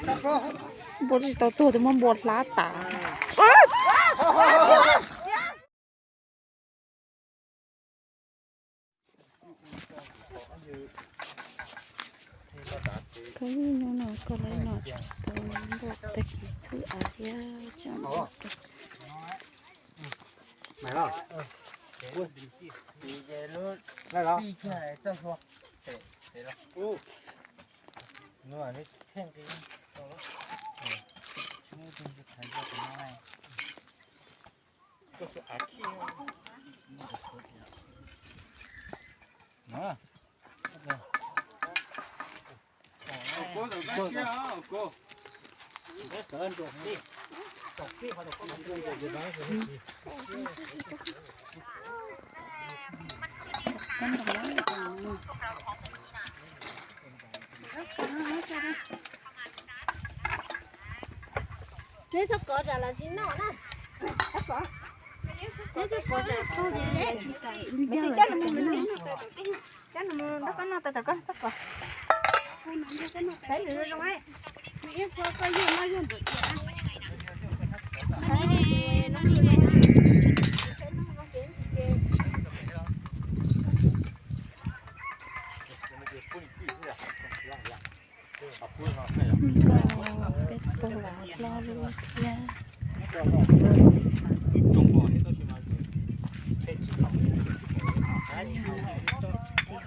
Npua tsis tau tuag, twb muab npua hlab tas. Koj ib hnub no koj lawv no tsis tau npua tag kis txhub av thiab tsis. Neb txhob kov tsam los tsis noj na. Neb txhob kov tsam, tsis tau li. Coj los mus, coj los mus nrog koj noj tau, txhob kov. Saib nws zoo zoo. Peb puag los hlob lub thiab. Txiv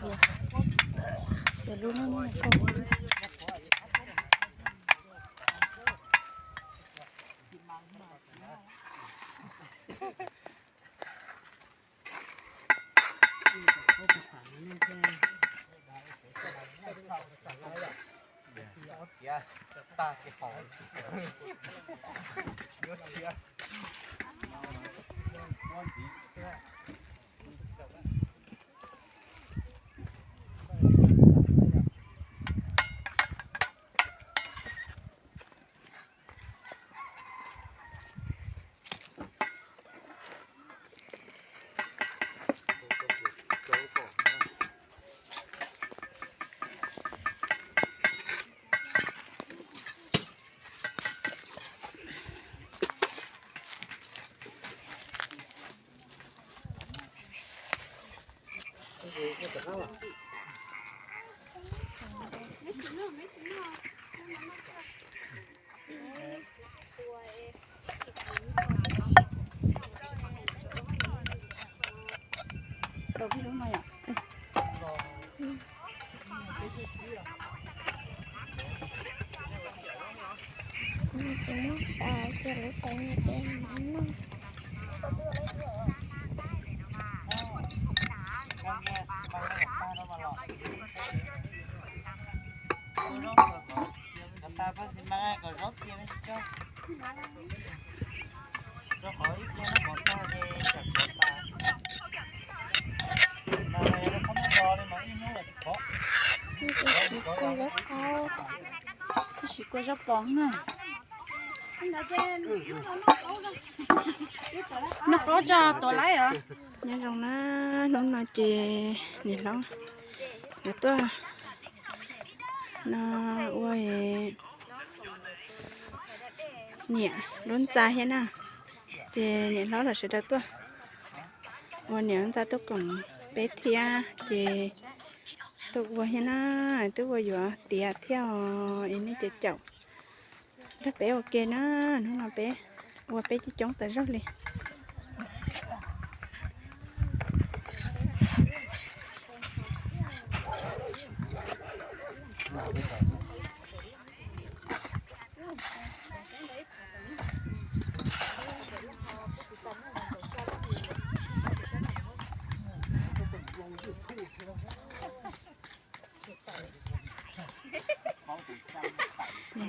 hua, txiv lub no. Tab sis kua zaub pom na. Noj qaub tso tuav laib os. Nyob zoo na, hnub no ces niam hlob yuav tuaj no ua niam lub ntxa thiab na. Ces niam hlob los sawv daws tuaj ua niam lub ntxa tuaj koom peb thiab ces tuaj ua thiab na, twb ua yuav tiav thiab os, es nej caum caum nrog peb ua ke na. Hnub no peb ua peb coob coob tas zog li.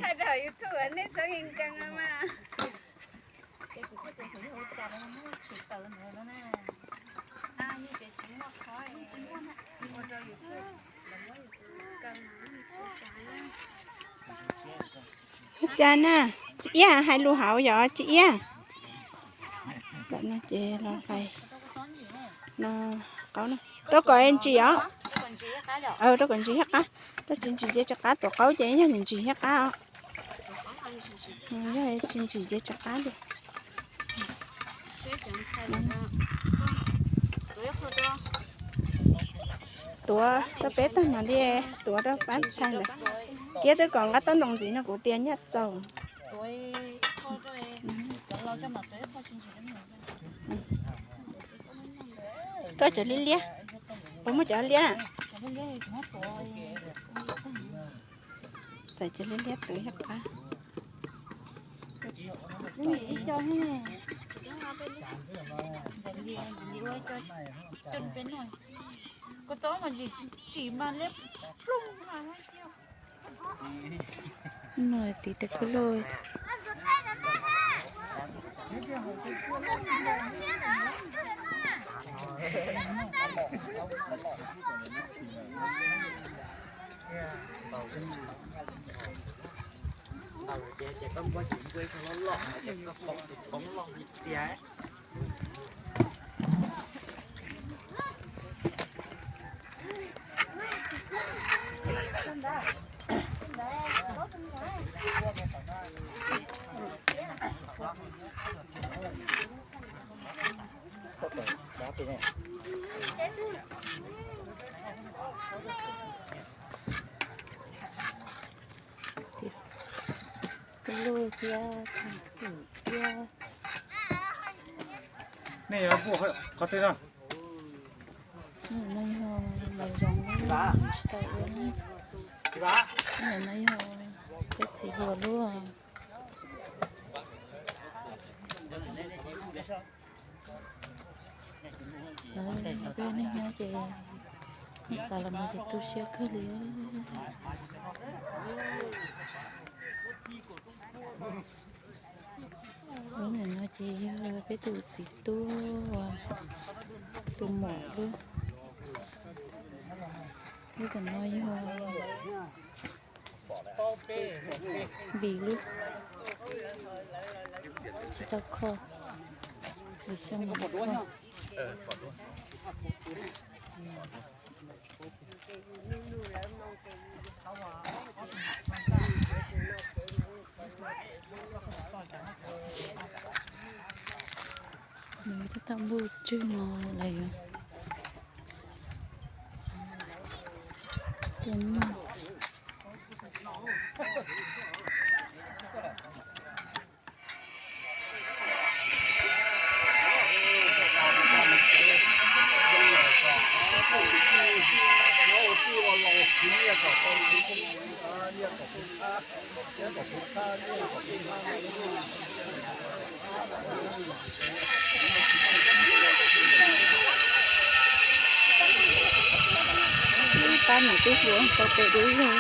Hais rau YouTube nej txhob nkees nkees no mas. Ua cas na, tsis iab hais lus hauv yom, tsis iab. Ntawm no ces los hlais no qaub na, rau kom ntsim os. Rau kom ntsim thiab qab, rau tsis ntsim ces tsis qab, tuav qaub ces yog ntsim thiab qab os. Yog tsis ntsim ces tsis qab li. Tuav rau peb tag mam li tuav rau pab ntxhais ntawd. Kiab twb kom nqa tau ntoo ntxiv no kuv tias nyaj txaus. Tuaj cov liab liab, puas muaj cov liab? Txais cov liab liab twv yog qab. No tiv tes kuj loj. Kab lub thiab, xim thiab. Nej yuav puaj qhov twg no? No yog lawv zoo tsis tau ua na. No yog peb txiv hluas lub. Peb neeg nyob ces xav los mas ces tu siab kawg li. Lub ntawm no ces yog peb tus txiv tub, tus muam lub. Lub ntawm no yog Vim lub tsis tau kho, vim xyoo no kho. Nws tab tom npuj tswg no lawm. Pab niam tub hluas tau pem dub lug.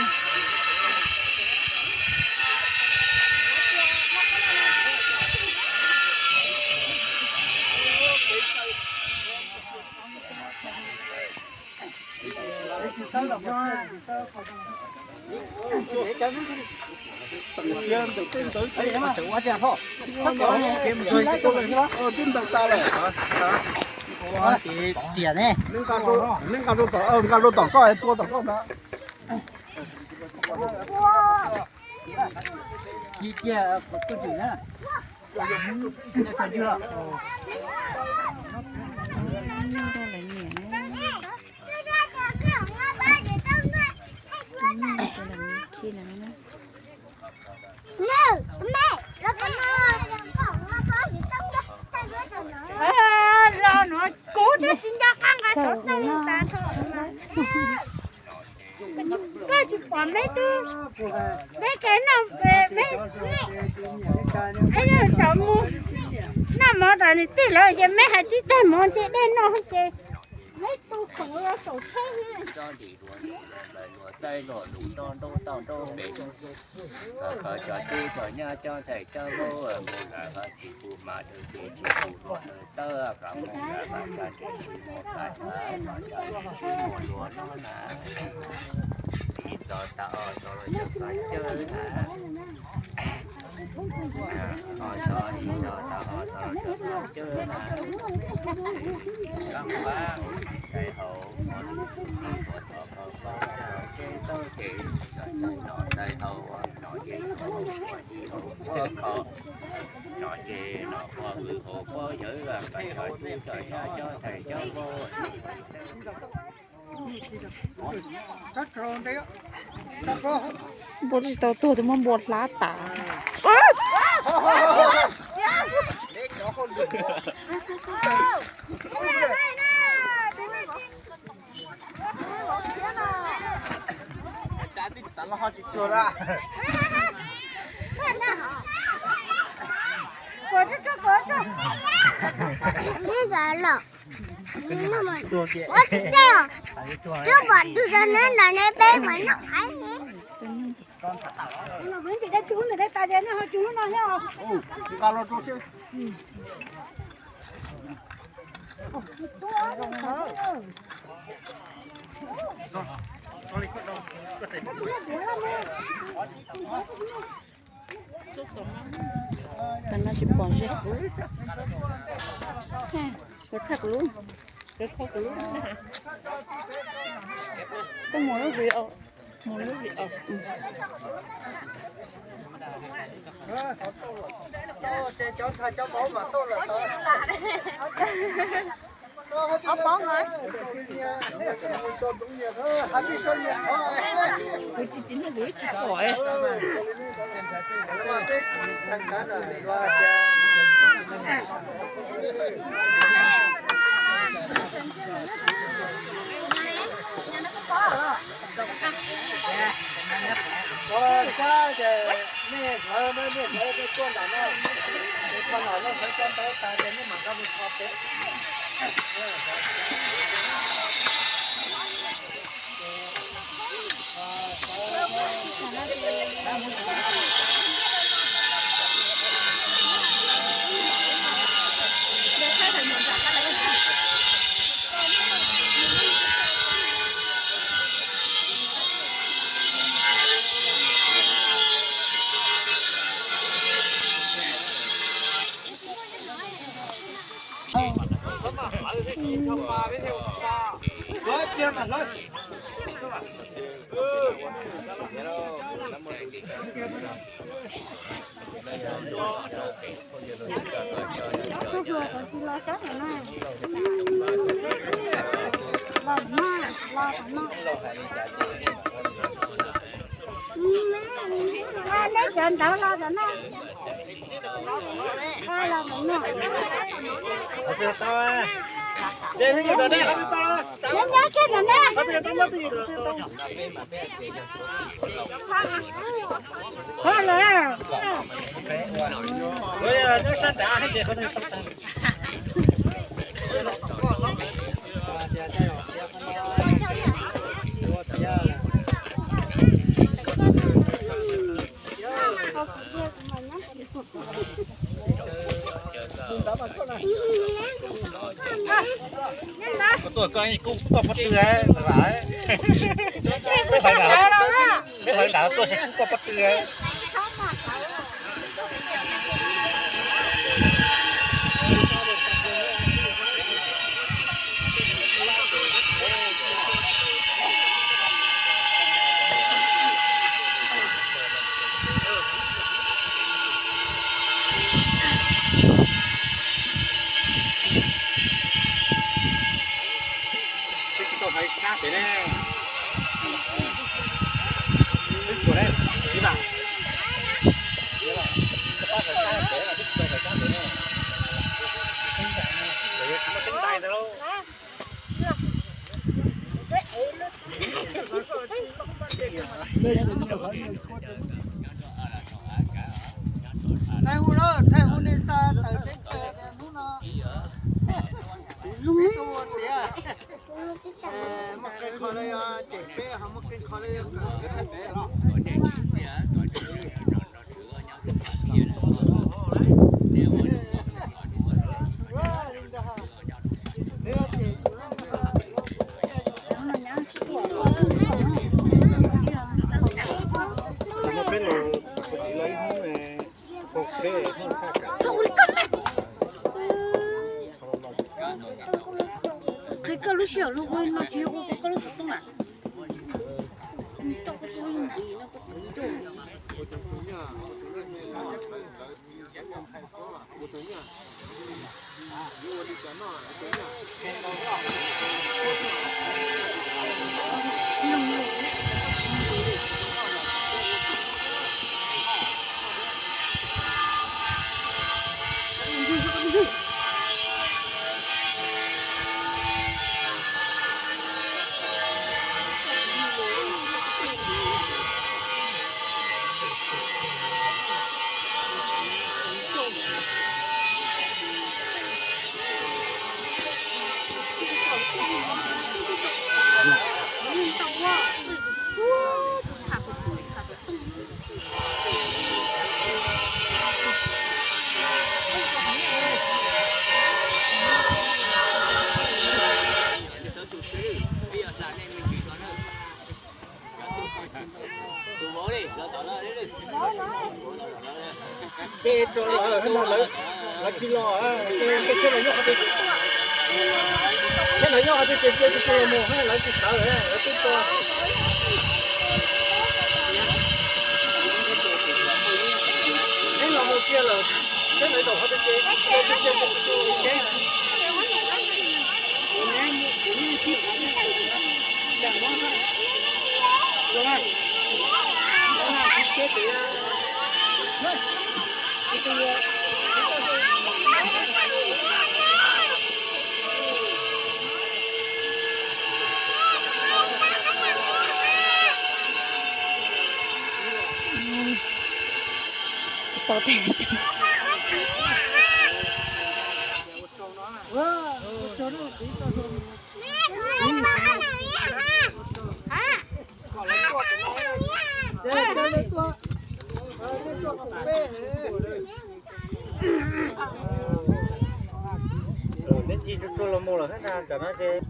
Nqa rau tom koj, tua tom koj ntag. Los no kuv twb tsis nco qab nqa xov tooj tas. Koj tsis pom meb twb, meb ke noj, meb, es yog tsaus mus noj mov tas nws tij lawv ces meb hais tib teg mov ntshe dej noj ces meb tu khoom los saum tsheb. Txaij los lus nroj nrauj tauj nrauj pem, kom cov tub cov nyab coj ntxhais coj vauv mus lawm ho tsis pum mas dawb ces tsis pum luag tawb kom mus lawm ho cov tsis mus txhais txhais ho cov tsis mus luag no na. Ib txog tag ob txog los cov txhais cawb na. Ob txog ib txog tag ob txog los cov txhais cawb na. Tab mas daim hauv ua tus tub tub tuav txog qhov paub caj ces tau ces txog txog no daim hauv ua no ces Npua tsis tau tuag, twb muab npua hlab tas. Tam no tsis pom ze. Yuav thaj kuv lub, yuav thaj kuv lub. Koj mus lub video, mus lub video. Ces cov ntxhais cov vauv mas tuaj lawm. Ua cas ces nej hlawv, nej hlawv tuaj nram no, es qhov no nej hlawv cov ntawv tas ces nej mam nqa mus kho pem. Neb cov ntawd los tam no. Neb nyob kiag ntawm neb. Ho lawm. Tuaj koj kuj koj pob tw, peb hlawv ntawd tuaj seb kuj koj pob tw. Thaij hu lawm, thaij hu nej xa tawm teb chaws hnub no. Zoo ib tug tias muaj qee qho lawv yuav cem peb, ho muaj qee qho lawv yuav kawm. Peb los ib hnub ne, pom seb hnub thaj kam. Qhia koj lub sij hawm lub no tsis yog ua koj lub xov tooj na. Koj tus ntxiv no koj tus ntxiv. Ces rau lawv, lawv tsis los, ces thiab lawv nyob qhov twg, thiab lawv nyob qhov twg ces cia tsis los mus, lawv tsis sawv, lawv twb tuaj. Neb los mus kiag lawm, thiab lawv zaum qhov twg ces cia tsis mus. Tsis tau tag. Neb tig tsuag tsuag los mus lawm thiab na, tam no ces.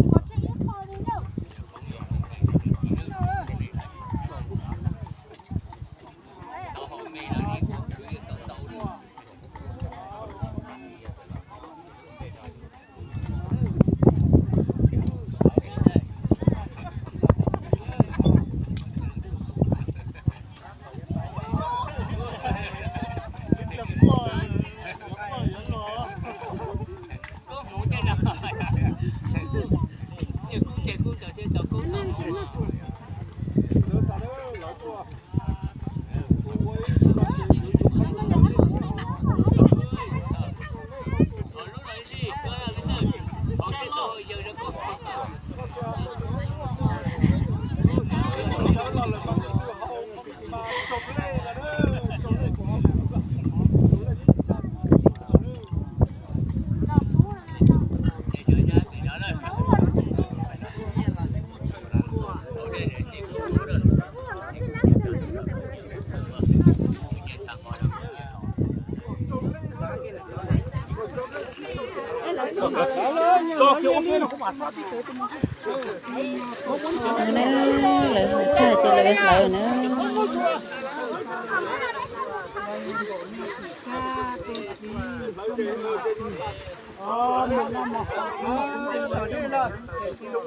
Lawv hlawv tag ces lawv hlawv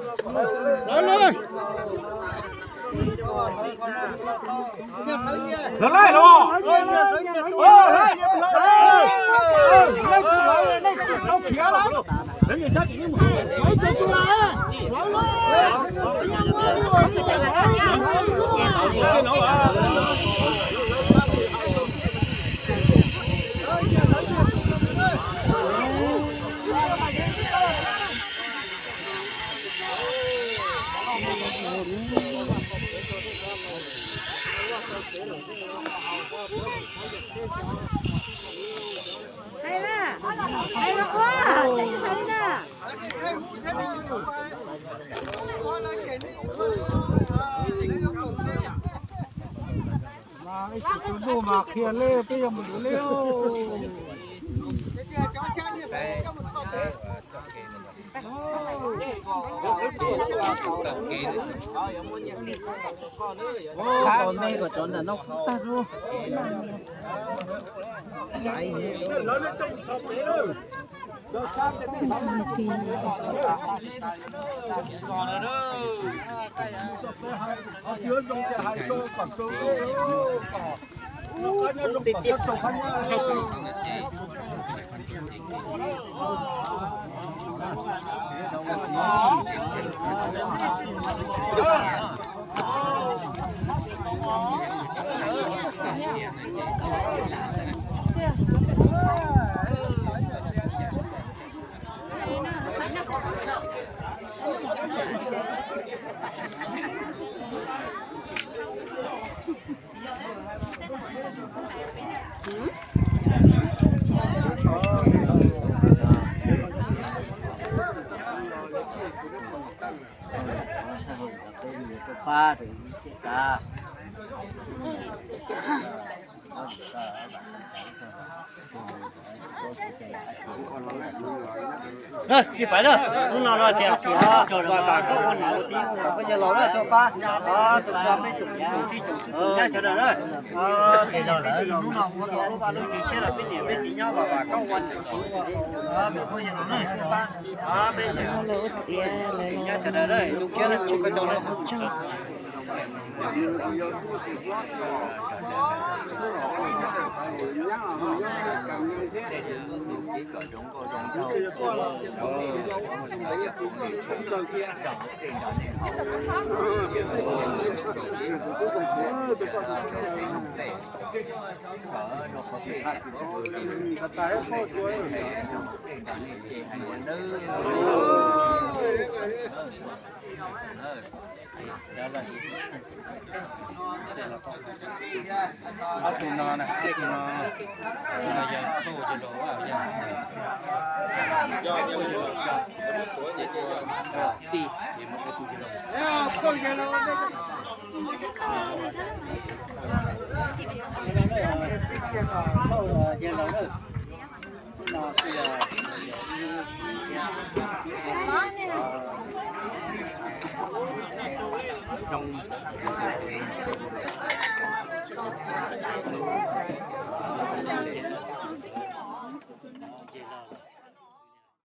na. Ib sim tus ntuj mas qhia leb peb yuav mus yuav leb. Tos nej kom cov nram no tag ub. Ib pab na, hnub no no tias xyov kom koj ua nom ua tij ua poj yawg laus na, tuaj pab tus ko peb tus tij tus nyab sawv daws na. Hnub no ua tau lub vaj lub tsev siab rau peb niam peb txiv nyob, vam vam koj ua nom ua tij ua poj yawg laus na, tuaj pab peb nyab sawv daws na, zoo siab na, ua koj tsaug na. Ob tug no na, ob tug no, tus no yog tuaj ua yawg laus, yog tij, ces mus ua tus yawg laus.